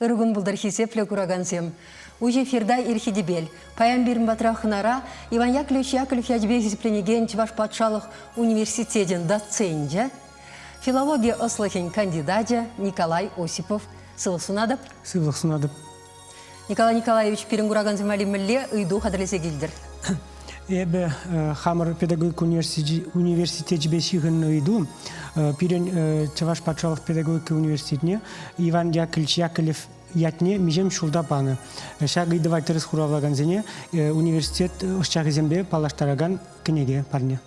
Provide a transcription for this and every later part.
Ырӑ кун пултӑр, хисеплӗ куракансем. Уҫӑ эфирта Ирхи тӗпел. Паян пирӗн патра хӑнара Иван Яковлевич Яковлев ячӗпе хисепленекен Чӑваш патшалӑх университечӗн доценчӗ, филологи ӑслӑхӗн кандидачӗ Николай Осипов. Сывлӑх сунатӑп. Сывлӑх сунатӑп. Николай Николаевич, пирӗн куракансем валли мӗнле ыйту хатӗрлесе килтӗр? Эпӗ хамӑр педагогика университечӗпе ҫыхӑннӑ ыйту. Пирӗн Чӑваш патшалӑх педагогика университетне Иван Яковлевич Яковлев ятне миҫем ҫулта панӑ. Ҫак ыйтӑва тӗрӗс хуравлакансене университет ӑсчахӗсемпе паллаштаракан кӗнеке парне.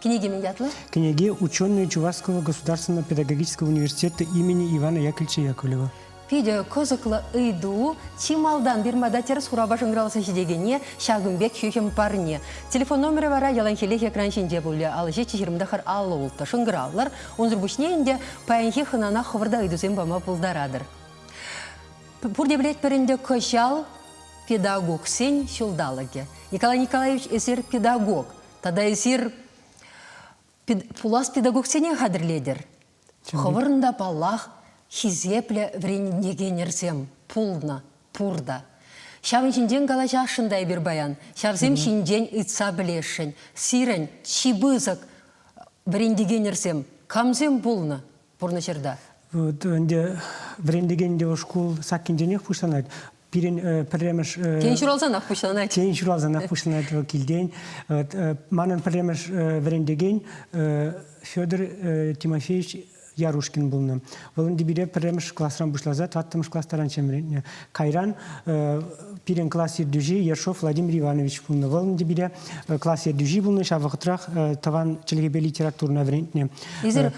Кӗнеки мӗн ятлӑ? Кӗнеке «Ученые Чувашского государственного педагогического университета имени Ивана Яковлевича Яковлева». Питӗ кӑсӑклӑ ыйту. Чи малтан пирмата тӗрӗс хурава шӑнкӑравласа ҫитекенне ҫакӑн пек хӳхӗм парне. Телефон номерӗ вара яланхиллех экран ҫинче пулӗ. Алӑ 7 29 56 шӑнкӑравлӑр. Унсӑр пуҫне ӗнтӗ паянхи хӑнана хӑвӑр та ыйтусем пама пултаратӑр. Пурте пӗлетпӗр ӗнтӗ, кӑҫал педагогсен ҫулталӑкӗ. Николай Николаевич, эсир педагог. Тата эсир пулас педагогсене хатӗрлетӗр. Хӑвӑрӑн та, паллах, хисеплӗ вӗрентекенӗрсем пулнӑ, пур та. Ҫавӑн ҫинчен калаҫасшӑн та эпир паян. Ҫавсем ҫинчен ыйтса пӗлесшӗн. Сирӗн чи пысӑк вӗрентекенӗрсем камсем пулнӑ пурнӑҫӑрта? Вот ӗнтӗ вӗрентекен те шкул саккинченех пуҫланать. Пирӗн пӗрремӗш... Тен ҫуралсанах пуҫланать. Тен ҫуралсанах пуҫланать вӑл килтен. Манӑн пӗрремӗш вӗрентекен Федор Тимофеевич Ярушкин пулнӑ. Вӑл ӗнтӗ пире пӗрремӗш класран пуҫласа тӑваттӑмӗш класс таранччен вӗрентнӗ. Кайран пирӗн класс ертӳҫи Ершов Владимир Иванович пулнӑ. Вӑл ӗнтӗ пире класс ертӳҫи пулнӑ, ҫав вӑхӑтрах тӑван чӗлхепе литературӑна вӗрентнӗ. Эсир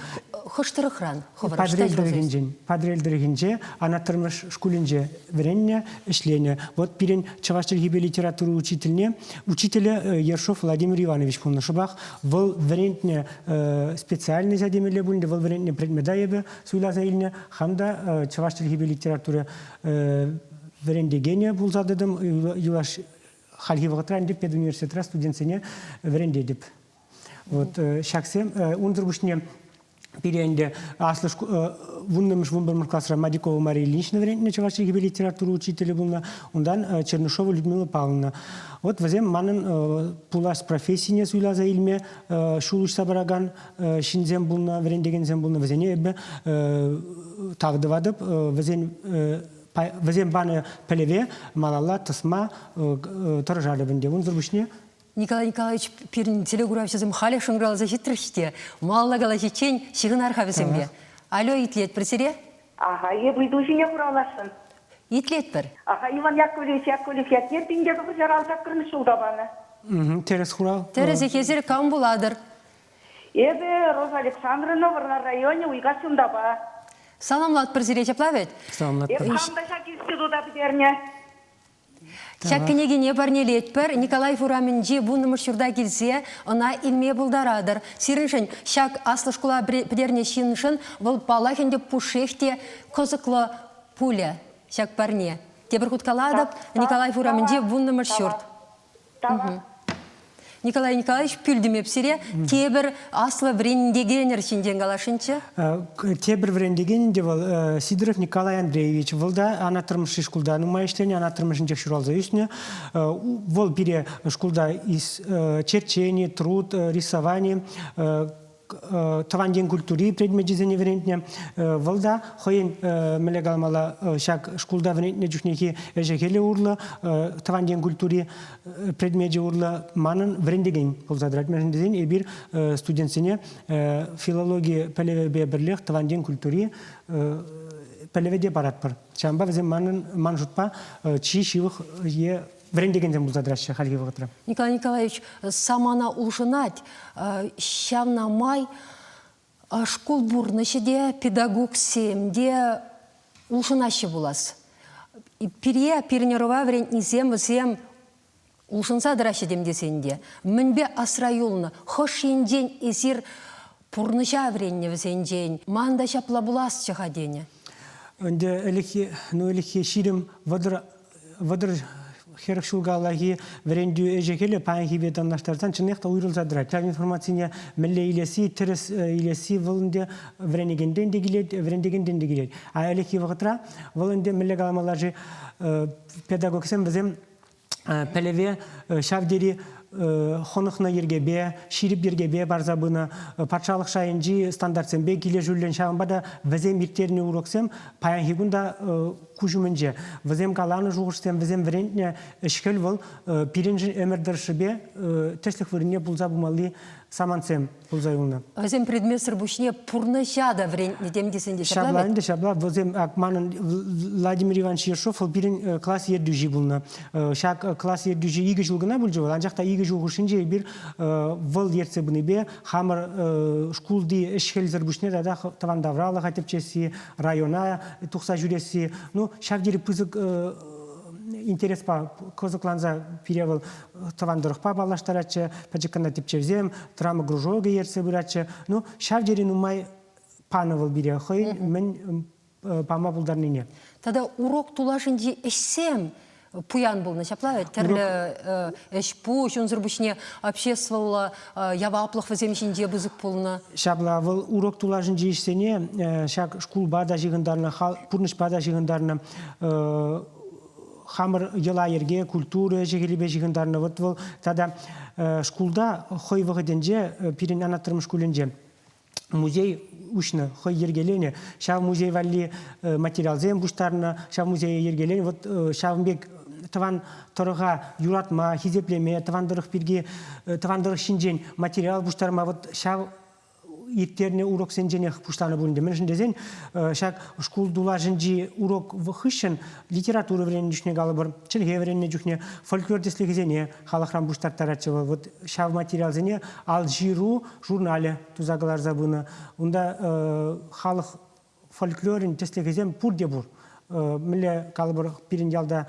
хӑш тӑрӑхран хӑвӑр? Патӑрьел тӑрӑхӗнчен. Патӑрьел тӑрӑхӗнче Анат Тӑрмӑш шкулӗнче вӗреннӗ, ӗҫленӗ. Вот пирӗн чӑваш чӗлхипе литература учительне, учителӗ Ершов Владимир Иванович пулнӑ. Шӑпах вӑл вӗрентнӗ специальноҫа темелле пулнӑ, вӑл вӗрентнӗ предмета эпӗ суйласа илнӗ. Хам та чӑваш чӗлхипе литература вӗрентекенӗ пулса тӑтӑм. Юлаш хальхи вӑхӑтра ӗнтӗ педуниверситетра студентсене вӗрентетӗп. Вот ҫаксем унсӑр пуҫне пире ӗнтӗ аслӑ вуннӑмӗш вунпӗрмӗш класра Мадикова Мария Ильинична вӗрентнӗ чӑваш чӗлхипе литература учителӗ пулнӑ, унтан Чернышова Людмила Павловна. Вот вӗсем манӑн пулас профессине суйласа илме ҫул уҫса паракан ҫынсем пулнӑ, вӗрентекенсем пулнӑ. Вӗсене эпӗ тав тӑватӑп. Вӗсен вӗсем панӑ пӗлӗве малалла тӑсма тӑрӑшатӑп ӗнтӗ. Унсӑр пуҫне Николай Николаевич, пирӗн телекуравҫӑсем халех шӑнкӑравласа ҫитрӗҫ те, малалла калаҫиччен ҫыхӑнар-ха вӗсемпе. Алло, итлетпӗр сире? Аха, эп ыйту ҫине хуравласшӑн. Итлетпӗр. Аха, Иван Яковлевич Яковлев ятне 1968 ҫулта панӑ. Тӗрӗс хурав. Тӗрӗсех эсир кам пулатӑр? Эпӗ Роза Александровна, Вӑрнар районӗ, Уйкас Юнтапа. Саламлатпӑр сире, ҫапла вӗт? Саламлатпӑр. Эп хам та ҫак института пӗтернӗ. Ҫак кӗнекене парнелетпӗр. Николаев урамӗнчи вуннӑмӗш ҫурта килсе ӑна илме пултаратӑр. Сирӗншӗн ҫак аслӑ шкула пӗтернӗ ҫыншӑн вӑл паллах ӗнтӗ пушшех те кӑсӑклӑ пулӗ ҫак парне. Тепӗр хут калатӑп, Николаев урамӗнчи вуннӑмӗш ҫурт. Николай Николаевич, пӳлтӗм эп сире. Тепӗр аслӑ вӗрентекенӗр ҫинчен каласшӑнччӗ. Тепӗр вӗрентекен ӗнтӗ вӑл Сидоров Николай Андреевич. Вӑл та Анат Тӑрмӑшри шкулта нумай ӗҫленӗ, Анат Тӑрмӑшӗнчех ҫуралса ӳснӗ. Вӑл пире шкулта черчени, труд, рисовани, тӑван ен культури предмечӗсене вӗрентнӗ. Вӑл та хӑйӗн мӗнле каламалла ҫак шкулта вӗрентнӗ чухнехи ӗҫӗ-хӗлӗ урлӑ тӑван ен культури предмечӗ урлӑ манӑн вӗрентекен пулса тӑрать. Мӗншӗн тесен эпир студентсене филологи пӗлӗвӗпе пӗрлех тӑван ен культури пӗлӗвӗ те паратпӑр. Ҫавӑнпа вӗсем манӑн ман шутпа чи ҫывӑх е вӗрентекенсем пулса тӑраҫҫӗ хальхи вӑхӑтра. Николай Николаевич, самана улшӑнать. Ҫавна май шкул пурнӑҫӗ те, педагогсем те улшӑнаҫҫӗ пулас. Пире, пирӗн ӑрӑва вӗрентнисем вӗсем улшӑнса тӑраҫҫӗ тем тесен те. Мӗнпе асра юлнӑ? Хӑш енчен эсир Пурнӑҫа вӗреннӗ вӗсенчен. Ман та ҫапла пуласчӗ-ха тенӗ. Ӗнтӗ ӗлӗкхи, ну ӗлӗкхи 20, 30, 30 40 ҫул каяллахи вӗрентӳ ӗҫӗ-хӗлӗ паянхипе танлаштарсан чӑнах та уйрӑлса тӑрать. Ҫав информацине мӗнле илесси, тӗрӗс илесси вӑл ӗнтӗ вӗренекентен те килет, вӗрентекентен те килет. А ӗлӗкхи вӑхӑтра вӑл ӗнтӗ мӗнле каламалла-ши, педагогсем вӗсем пӗлӗве ҫав тери хӑнӑхнӑ йӗркепе, ҫирӗп йӗркепе парса пынӑ, патшалӑх шайӗнчи стандартсемпе килӗшӳллӗн ҫавӑнпа та вӗсем ирттернӗ уроксем паянхи кун та куҫ умӗнче. Вӗсем каланӑ шухӑшсем, вӗсем вӗрентнӗ ӗҫ-хӗл вӑл пирӗншӗн ӗмӗр тӑршшӗпе тӗслӗх вырӑнне пулса пымалли самантсем пулса юлнӑ. Вӗсем предметсӑр пуҫне пурнӑҫа та вӗрентнӗ тем тесен те ҫапла Ҫапла ӗнтӗ, ҫапла. Вӗсем ак манӑн Владимир Иванович Ершов вӑл пирӗн класс ертӳҫи пулнӑ. Ҫак класс ертӳҫи икӗ ҫул кӑна пулчӗ вӑл, анчах та икӗ ҫул хушшинче эпир вӑл ертсе пынипе хамӑр шкулти ӗҫ-хӗлсӗр пуҫне тата тӑван тавралӑха тӗпчесси, района тухса ҫӳресси, ну, ҫав тери пысӑк интереспа кӑсӑкланса пире вӑл тӑван тӑрӑхпа паллаштаратчӗ, пӗчӗк кӑна тӗпчевсем, драма кружокӗ ертсе пыратчӗ. Ну, ҫав тери нумай панӑ вӑл пире хӑйӗн мӗн пама пултарнине. Тата урок тулашӗнчи ӗҫсем пуян пулнӑ, ҫапла вӗт? Тӗрлӗ ӗҫ-пуҫ, унсӑр пуҫне обществӑллӑ яваплӑх вӗсем ҫинче пысӑк пулнӑ. Ҫапла, вӑл урок тулашӗнчи ӗҫсене ҫак шкулпа та ҫыхӑнтарнӑ, пурнӑҫпа та ҫыхӑнтарнӑ. Хамӑр йӑла-йӗрке, культура ӗҫӗ-хӗлӗпе ҫыхӑнтарнӑ. Вот вӑл тата шкулта хӑй вӑхӑтӗнче пирӗн Анат Тӑрӑм шкулӗнче музей уҫнӑ, хӑй йӗркеленӗ. Ҫав музей валли материалсем пуҫтарнӑ, ҫав музее йӗркеленӗ. Вот ҫавӑн пек тӑван тӑрӑха юратма, хисеплеме, тӑван тӑрӑх пирки, тӑван тӑрӑх ҫинчен материал пуҫтарма вот ҫав ирттернӗ уроксенченех пуҫланӑ пулин те. Мӗншӗн тесен ҫак шкул тулашӗнчи урок хыҫҫӑн литература вӗреннӗ чухне калӑпӑр, чӗлхе вӗреннӗ чухне фольклор тӗслӗхӗсене халӑхран пуҫтарттаратчӗ вӑл. Вот ҫав материалсене ал ҫыру журналӗ туса кӑларса пынӑ. Унта халӑх фольклорӗн тӗслӗхӗсем пурте пур. Мӗнле калӑпӑр, пирӗн ялта,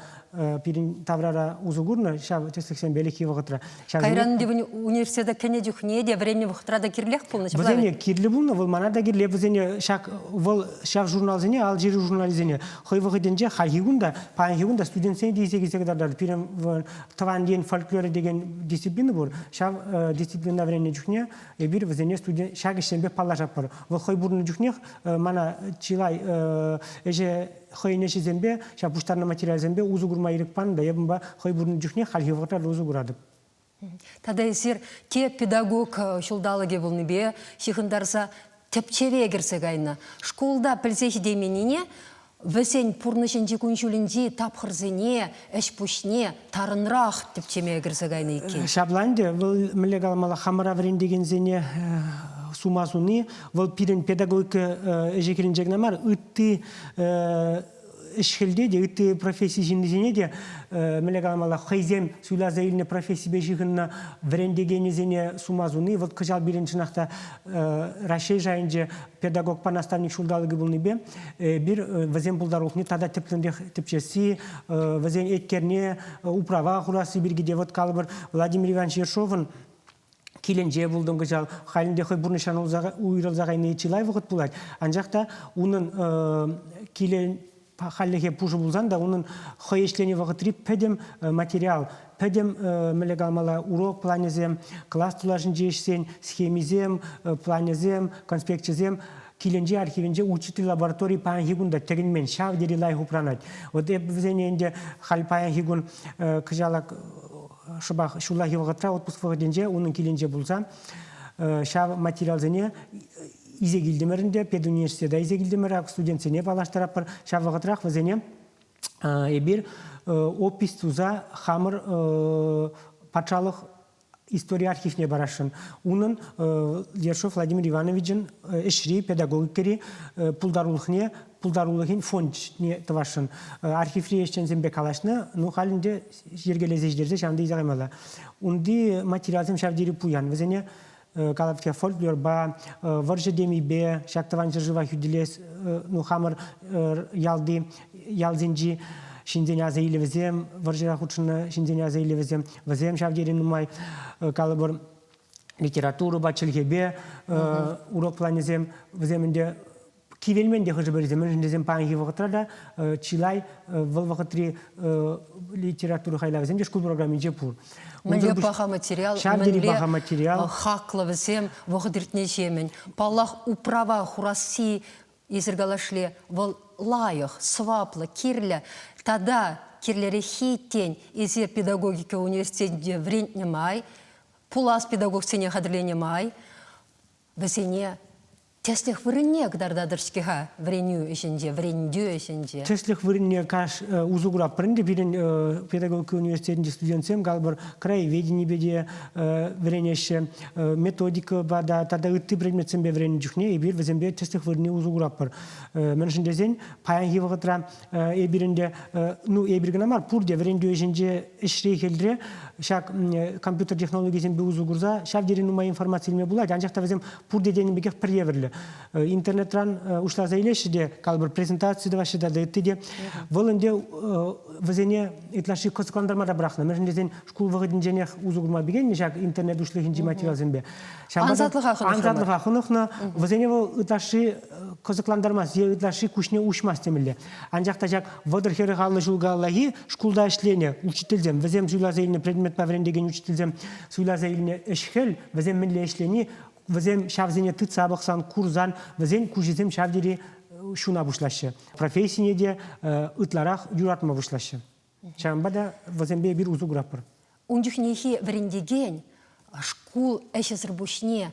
пирӗн таврара усӑ курнӑ ҫав тӗслӗхсемпе ӗлӗкхи вӑхӑтра. Кайран университета кӗнӗ чухне те, вӗреннӗ вӑхӑтра та кирлех пулнӑ ҫапла Вӗсене кирлӗ пулнӑ, вӑл мана та кирлӗ. Вӗсене ҫак вӑл ҫав журналсене, ал ҫыру журналӗсене хӑй вӑхӑтӗнче хальхи кун та, паянхи кун та студентсене те илсе килсе кӑтартать. Пирӗн тӑван ен фольклорӗ текен дисциплина пур. Ҫав дисциплина вӗреннӗ чухне эпир вӗсене студент ҫак ӗҫсемпе паллашатпӑр. Вӑл хӑй пурӑннӑ чухнех мана чылай ӗҫе хӑйӗн ӗҫӗсемпе, ҫав пуҫтарнӑ материалсемпе усӑ курма ирӗк панӑ та эпӗ унпа хӑй пурӑннӑ чухнех хальхи вӑхӑтра та усӑ куратӑп. Тата эсир те педагог ҫулталӑкӗ пулнипе ҫыхӑнтарса тӗпчеве кӗрсе кайнӑ. Шкулта пӗлсе ҫитейменнине вӗсен пурнӑҫӗнчи кун-ҫулӗнчи тапхӑрсене, ӗҫ-пуҫне тарӑнрах тӗпчеме кӗрсе кайнӑ иккен. Ҫапла ӗнтӗ, вӑл мӗнле каламалла, хамӑра вӗрентекенсене сума суни, вӑл пирӗн педагогика ӗҫӗ-хӗлӗнче кӑна мар, ытти ӗҫ-хӗлте те, ытти професси ҫыннисене те мӗнле каламалла, хӑйсем суйласа илнӗ профессипе ҫыхӑннӑ вӗрентекенӗсене сума суни, вӑл кӑҫал пирӗн чӑнах та Раҫҫей шайӗнче педагогпа наставник ҫулталӑкӗ пулнипе эпир вӗсен пултарулӑхне тата тӗплӗнрех тӗпчесси, вӗсен еткерне управа хурасси пирки те вот калӑпӑр Владимир Иванович Ершовӑн килӗнче пултӑм кӑҫал. Халь ӗнтӗ хӑй пурнӑҫран уйрӑлса кайни чылай вӑхӑт пулать. Анчах та унӑн килӗ хальлӗхе пушӑ пулсан та унӑн хӑй ӗҫленӗ вӑхӑтри пӗтӗм материал, пӗтӗм мӗнле каламалла, урок планӗсем, класс тулашӗнчи ӗҫсен схемисем, планӗсем, конспекчӗсем килӗнче архивӗнче учитель лабораторийӗ паянхи кун та тӗкӗнмен, ҫав тери лайӑх упранать. Вот эп вӗсене ӗнтӗ халь паянхи кун кӑҫалак шӑпах ҫуллахи вӑхӑтра отпуск вӑхӑтӗнче унӑн килӗнче пулса ҫав материалсене илсе килтӗмӗр ӗнтӗ, педуниверситета илсе килтӗмӗр, ак студентсене паллаштаратпӑр. Ҫав вӑхӑтрах вӗсене эпир опись туса хамӑр патшалӑх истори архивне парасшӑн. Унӑн Ершов Владимир Ивановичӑн ӗҫри, педагогикӑри пултарулӑхне, пултарулӑхӗн фондне тӑвасшӑн. Архиври ӗҫченсемпе калаҫнӑ, ну халь ӗнтӗ йӗркелесе ҫитерсе ҫавӑнта илсе каймалла. Унти материалсем ҫав тери пуян. Вӗсене калав фольклорпа, вӑрҫӑ темипе ҫак тӑван ҫӗршыва хӳтӗлес, ну хамӑр ялти ялсенчи ҫынсен аса илӗвӗсем, вӑрҫӑра хутшӑннӑ ҫынсен аса илӗвӗсем, вӗсем ҫав тери нумай, калӑпӑр. Литературӑпа, чӗлхепе урок планӗсем вӗсем ӗнтӗ кивелмен те хӑшӗ-пӗрисем. Мӗншӗн тесен паянхи вӑхӑтра та чылай вӑл вӑхӑтри литература хайлавӗсем те шкул программинче пур. Мӗнле паха материал, ҫав тери паха материал. Хаклӑ вӗсем вӑхӑт иртнӗҫемӗн. Паллах, управа хурасси эсир калашле, вӑл лайӑх, сӑваплӑ, кирлӗ тата кирлӗреххи, тен, эсир педагогика университетӗнче вӗрентнӗ май, пулас педагогсене хатӗрленӗ май, вӗсене тӗслӗх вырӑнне кӑтартатӑр-ҫке-ха вӗренӳ ӗҫӗнче, вӗрентӳ ӗҫӗнче. Тӗслӗх вырӑнне каш усӑ куратпӑр ӗнтӗ пирӗн педагогика университетӗнчи студентсем калӑпӑр краеведенипе те вӗренеҫҫӗ, методикӑпа та тата ытти предметсемпе вӗреннӗ чухне эпир вӗсемпе тӗслӗх вырӑнне усӑ куратпӑр. Мӗншӗн тесен паянхи вӑхӑтра эпир ӗнтӗ, ну эпир кӑна мар, пурте вӗрентӳ ӗҫӗнче ӗҫре-хӗлре ҫак компьютер технологийӗсемпе усӑ курса ҫав тери нумай информаци илме пулать, анчах та вӗсем пурте тенӗ пекех пӗр евӗрлӗ. Интернетран уҫласа илеҫҫӗ те, калӑпӑр, презентаци тӑваҫҫӗ тата ытти те. Вӑл ӗнтӗ вӗсене ытлашши кӑсӑклантарма та пӑрахнӑ. Мӗншӗн тесен шкул вӑхӑтӗнченех усӑ курма пикеннӗ ҫак интернет уҫлӑхӗнчи материалсемпе. Ансатлӑха хӑнӑхрӑмӑр. Ансатлӑха хӑнӑхнӑ. Вӗсене вӑл ытлашши кӑсӑклантармасть е ытлашши куҫне уҫмасть темелле. Анчах та ҫак 30-40 аллӑ ҫул каяллахи шкулта ӗҫленӗ учительсем, вӗсем суйласа илнӗ предметпа вӗрентекен учительсем суйласа илнӗ ӗҫ-хӗл, вӗсем мӗнле ӗҫлени, вӗсем ҫавсене тытса пӑхсан, курсан, вӗсен куҫӗсем ҫав тери ҫуна пуҫлаҫҫӗ. Профессине те ытларах юратма пуҫлаҫҫӗ. Ҫавӑнпа та вӗсемпе эпир усӑ куратпӑр. Ун чухнехи вӗрентекен шкул ӗҫӗсӗр пуҫне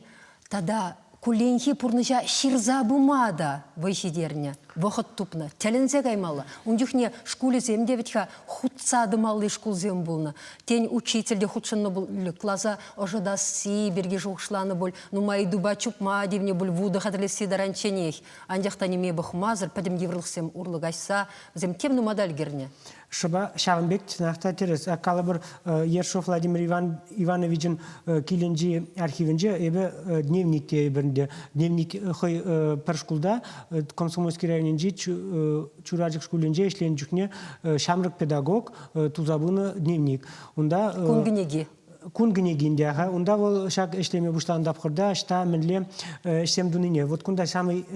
тата кулленхи пурнӑҫа ҫырса пыма та вӑй ҫитернӗ, вӑхӑт тупнӑ. Тӗлӗнсе каймалла. Ун чухне шкулӗсем те вӗт-ха хутса тӑмалли шкулсем пулнӑ. Тен, учитель те хутшӑннӑ пуль, класа ӑшӑтасси пирки шухӑшланӑ пуль, нумай ыйтупа чупма тивнӗ пуль, вутӑ хатӗрлесси таранчченех. Анчах та ниме пӑхмасӑр пӗтӗм йывӑрлӑхсем урлӑ каҫса вӗсем тем тума та ӗлкӗрнӗ. Шӑпа ҫавӑн пек чӑнах та тӗрӗс. Калӑпӑр, Ершов Владимир Ивановичӑн килӗнчи архивӗнче эпӗ дневник тейӗпӗр ӗнтӗ. Дневник хӑй пӗр шкулта Комсомольски районӗнчи Чурачӑк шкулӗнче ӗҫленӗ чухне ҫамрӑк педагог туса пынӑ дневник. Унта Кун кӗнеки. Кун кӗнекин те, аха. Унта вӑл ҫак ӗҫлеме пуҫланӑ тапхӑрта ӑҫта мӗнле ӗҫсем тунине. Вот кунта самый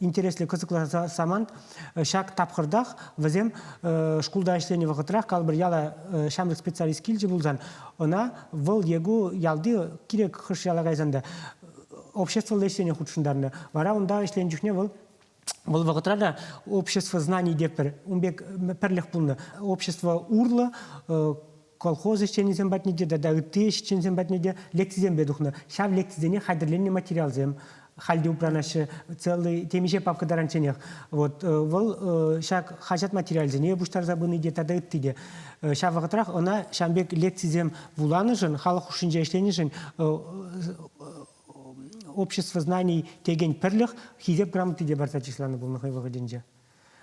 интереслӗ, кӑсӑклӑ самант. Ҫак тапхӑртах вӗсем шкулта ӗҫленӗ вӑхӑтрах, калӑпӑр, яла ҫамрӑк специалист килчӗ пулсан, ӑна вӑл е ку ялти кирек хӑш яла кайсан та обществӑллӑ ӗҫсене хутшӑнтарнӑ. Вара унта ӗҫленӗ чухне вӑл Вӑл вӑхӑтра та общество знаний тепӗр ун пек пӗрлӗх пулнӑ. Общество урлӑ колхоз ӗҫченӗсем патне те тата ытти ӗҫченсем патне те лекцисемпе тухнӑ. Ҫав лекцисене хатӗрленнӗ материалсем халь те упранаҫҫӗ целый темиҫе папка таранчченех. Вот вӑл ҫак хаҫат материалӗсене пуҫтарса пыни те тата ытти те. Ҫав вӑхӑтрах ӑна ҫавӑн пек лекцисем вуланӑшӑн, халӑх хушшинче ӗҫленӗшӗн общество знаний текен пӗрлӗх хисеп грамоти те парса чысланӑ пулнӑ хӑй вӑхӑтӗнче.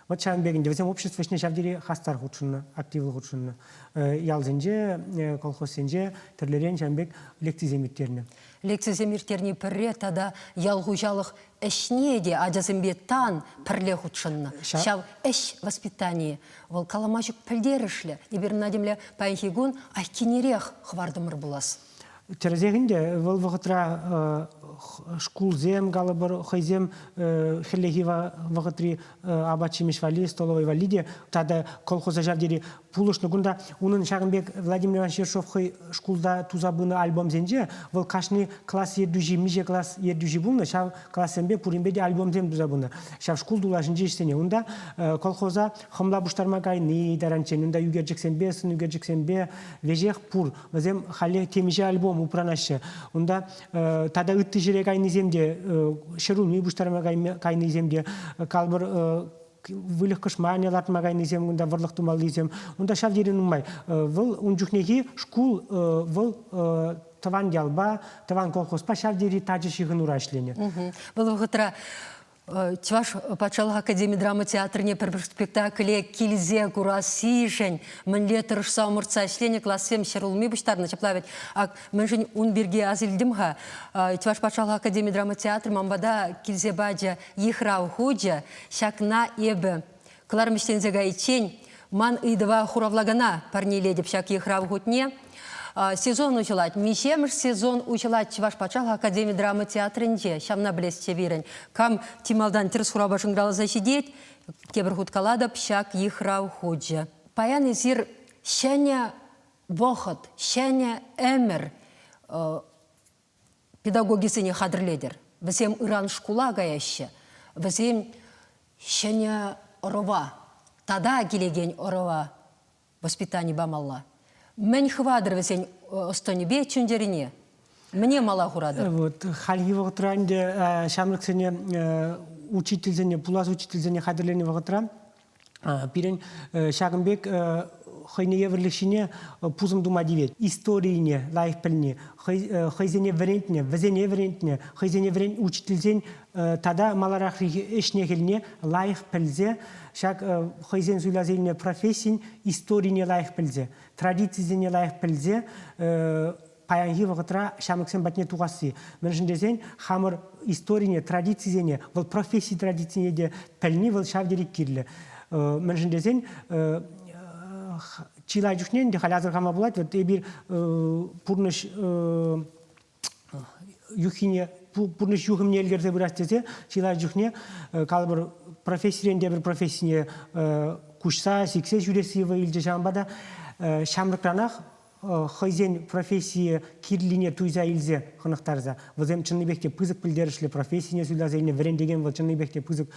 Вот ҫавӑн пек ӗнтӗ вӗсем общество ӗҫне ҫав тери хастар хутшӑннӑ, активлӑ хутшӑннӑ. Ялсенче, колхозсенче тӗрлӗрен ҫавӑн пек лекцисем ирттернӗ. Лекцисем ирттерни пӗрре тата ял хуҫалӑх ӗҫне те ачасемпе тан пӗрле хутшӑннӑ. Ҫав ӗҫ воспитанийӗ вӑл калама ҫук пӗлтерӗшлӗ. Эпир ӑна темле паянхи кун айккинерех хӑвартӑмӑр пулас. Тӗрӗсех ӗнтӗ, вӑл вӑхӑтра шкулсем, калӑпӑр, хӑйсем хӗллехи вӑхӑтри апат-ҫимӗҫ валли, столовӑй валли те тата колхоза ҫав тери пулӑшнӑ. Кунта унӑн ҫакӑн пек Владимир Иванович Ершов хӑй шкулта туса пынӑ альбомсенче вӑл кашни класс ертӳҫи, миҫе класс ертӳҫи пулнӑ, ҫав классемпе пуринпе те альбомсем туса пынӑ. Ҫав шкул тулашӗнчи ӗҫсене. Унта колхоза хӑмла пуҫтарма кайни таранччен, унта ӳкерчӗксемпе, сӑн ӳкерчӗксемпе веҫех пур. Вӗсем халӗ темиҫе альбом упранаҫҫӗ. Унта тата ытти ҫӗре кайнисем те, ҫӗрулми пуҫтарма кайнисем те, калӑпӑр, выльӑх кӑшманӗ лартма кайнисем, унта вӑрлӑх тумаллисем. Унта ҫав тери нумай. Вӑл ун чухнехи шкул вӑл тӑван ялпа, тӑван колхозпа ҫав тери тачӑ ҫыхӑнура ӗҫленӗ. Вӑл вӑхӑтра Чӑваш патшалӑх академи драма театрне пӗр-пӗр спектакле килсе курассишӗн мӗнле тӑрӑшса ӑмӑртса ӗҫленӗ классем ҫӗрулми пуҫтарнӑ ҫапла вӗт. Ак мӗншӗн ун пирки ас илтӗм-ха. Чӑваш патшалӑх академи драма театрӗ ман пата килсе пачӗ йыхрав хучӗ. Ҫакна эпӗ кӑларӑм ӗҫленсе кайиччен ман ыйтӑва хуравлакана парнелетӗп ҫак йыхрав хутне. Сезон уҫӑлать. Миҫемӗш сезон уҫӑлать Чӑваш патшалӑх академи драма театрӗнче. Ҫавна пӗлесчӗ пирӗн. Кам чи малтан тӗрӗс хурава шӑнкӑравласа ҫитет, тепӗр хут калатӑп, ҫак йыхрав хучӗ. Паян эсир ҫӗнӗ вӑхӑт, ҫӗнӗ ӗмӗр педагогисене хатӗрлетӗр. Вӗсем ыран шкула каяҫҫӗ. Вӗсем ҫӗнӗ ӑрӑва, тата килекен ӑрӑва воспитани памалла. Мӗн хӑватӑр вӗсен ӑс-тӑнӗпе чун-чӗрине? Мӗне мала хуратӑр? Вот хальхи вӑхӑтра ӗнтӗ ҫамрӑксене учительсене, пулас учительсене хатӗрленӗ вӑхӑтра пирӗн ҫакӑн пек хӑйне евӗрлӗх ҫине пусӑм тума тивет. Историне лайӑх пӗлни, хӑйсене вӗрентнӗ, вӗсене вӗрентнӗ, хӑйсене вӗрентнӗ учительсен тата маларахри ӗҫне-хӗлне лайӑх пӗлсе, ҫак хӑйсен суйласа илнӗ профессин историне лайӑх пӗлсе, традицисене лайӑх пӗлсе паянхи вӑхӑтра ҫамрӑксем патне тухасси. Мӗншӗн тесен хамӑр историне, традицисене, вӑл професси традицине те пӗлни вӑл ҫав тери кирлӗ. Мӗншӗн тесен чылай чухне ӗнтӗ халь асӑрхама пулать, вот эпир пурнӑҫ юххине пурнӑҫ юхӑмне ӗлкӗрсе пырас тесе чылай чухне калӑпӑр профессирен тепӗр профессине куҫса сиксе ҫӳресси вӑй илчӗ ҫавӑнпа та ҫамрӑкранах хӑйсен профессийӗ кирлине туйса илсе хӑнӑхтарса вӗсем чӑннипех те пысӑк пӗлтерӗшлӗ профессине суйласа илнӗ вӗрентекен вӑл чӑннипех те пысӑк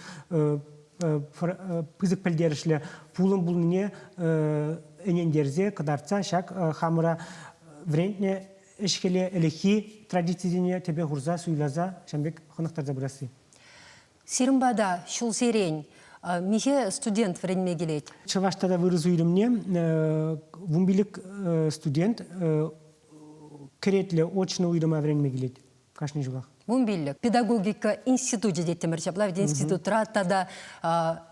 пысӑк пӗлтерӗшлӗ пулӑм пулнине ӗнентерсе кӑтартса ҫак хамӑра вӗрентнӗ ӗҫ-хӗле ӗлӗкхи традицисене тӗпе хурса суйласа ҫавӑн пек хӑнӑхтарса пырасси. Сирӗн пата ҫулсерен миҫе студент вӗренме килет? Чӑваш тата вырӑс уйрӑмне вунпилӗк студент кӗретлӗ очно уйрӑма вӗренме килет кашни ҫулах. Вунпиллӗк. Педагогика институчӗ теттӗмӗр ҫапла ведь институтра тата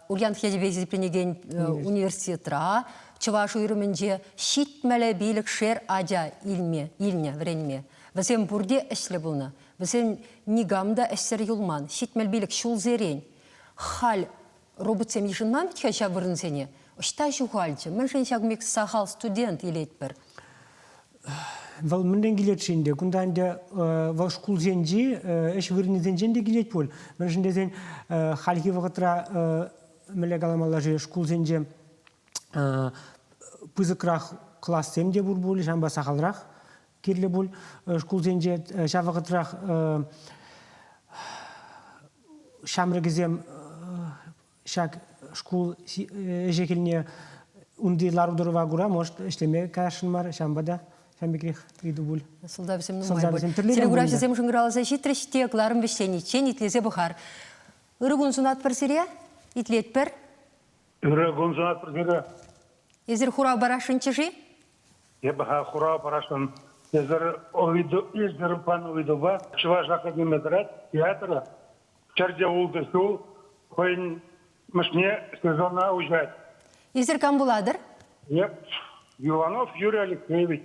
Ульян ячӗпе хисепленекен университетра чӑваш уйрӑмӗнче ҫитмӗле пилӗкшер ача илме, илнӗ вӗренме. Вӗсем пурте ӗҫлӗ пулнӑ. Вӗсем никам та ӗҫсӗр юлман. 75 ҫулсерен. Халь роботсем йышӑнман вӗт-ха ҫав вырӑнсене. Ӑҫта ҫухалчӗ? Мӗншӗн ҫак пек сахал студент илетпӗр? Вӑл мӗнрен килет-ши ӗнтӗ? Кунта ӗнтӗ вӑл шкулсенчи ӗҫ вырӑнӗсенчен те килет пуль. Мӗншӗн тесен хальхи вӑхӑтра мӗнле каламалла-ши, шкулсенче пысӑкрах классем те пур пуль, ҫавӑнпа сахалрах кирлӗ пуль шкулсенче. Ҫав вӑхӑтрах ҫамрӑкӗсем ҫак шкул ӗҫӗ-хӗлне унти лару-тӑрӑва кура, может, ӗҫлеме каясшӑн мар, ҫавӑнпа та ҫавӑн пекрех ыйту пуль. Сӑлтавсем нумай пуль. Телеграфҫӑсем шӑнкӑравласа ҫитрӗҫ те кӑларӑм вӗҫлениччен итлесе пӑхар. Ырӑ кун сунатпӑр сире, итлетпӗр. Ырӑ кун сунатпӑр сире. Эсир хурав парасшӑнччӗ-ши? Эпӗ-ха хурав парасшӑн. Эсир эсир панӑ ыйтупа Чӑваш академи тӑрать театра Чӗрте ултӑ ҫул хӑйӗн мӗшне сезона уҫать. Эсир кам пулатӑр? Эп Иванов Юрий Алексеевич.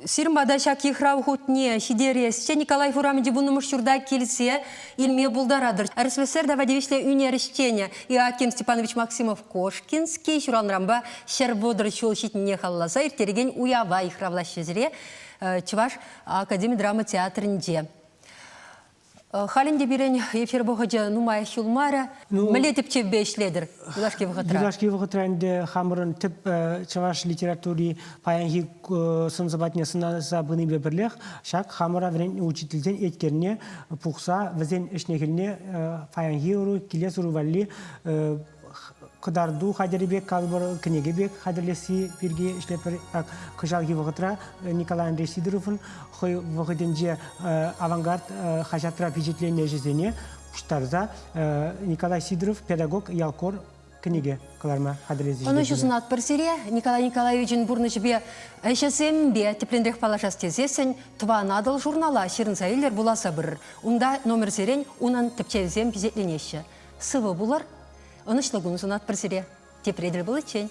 Сирӗн пата ҫак йыхрав хутне ҫитересчӗ Николай урамӗнчи вуннӑмӗш ҫурта килсе илме пултаратӑр. РСФСР тава тивӗҫлӗ ӳнер ӗҫченӗ Иоаким Степанович Максимов-Кошкинский ҫуралнӑранпа 130 ҫул ҫитнине халалласа ирттерекен уява йыхравлаҫҫӗ сире Чӑваш академи драма театрӗнче. Халь ӗнтӗ пирӗн эфир вӑхӑчӗ нумаях юлмарӗ. Мӗнле тӗпчевпе ӗҫлетӗр юлашки вӑхӑтра? Юлашки вӑхӑтра ӗнтӗ хамӑрӑн тӗп чӑваш литератури паянхи сӑн-сӑпатне сӑнаса пынипе пӗрлех ҫак хамӑра вӗрентнӗ учительсен еткерне пухса вӗсен ӗҫне-хӗлне паянхи ӑру, килес ӑру валли кӑтарту хатӗрӗ пек, калӑпӑр, кӗнеке пек хатӗрлесси пирки ӗҫлетпӗр. Кӑҫалхи вӑхӑтра Николай Андреевич Сидоровӑн хӑй вӑхӑтӗнче «Авангард» хаҫатра пичетленнӗ ӗҫӗсене пуҫтарса Николай Сидоров педагог ялкор кӗнеке кӑларма хатӗрлесе Ӑнӑҫу сунатпӑр сире. Николай Николаевичӑн пурнӑҫӗпе ӗҫӗсемпе тӗплӗнрех паллашас тесессӗн Тӑван Атӑл журнала ҫырӑнса илӗр, вуласа пырӑр. Унта номерсерен унӑн тӗпчевӗсем пичетленеҫҫӗ. Сывӑ пулӑр. Ӑнӑҫлӑ кун сунатпӑр сире. Тепре тӗл пуличчен.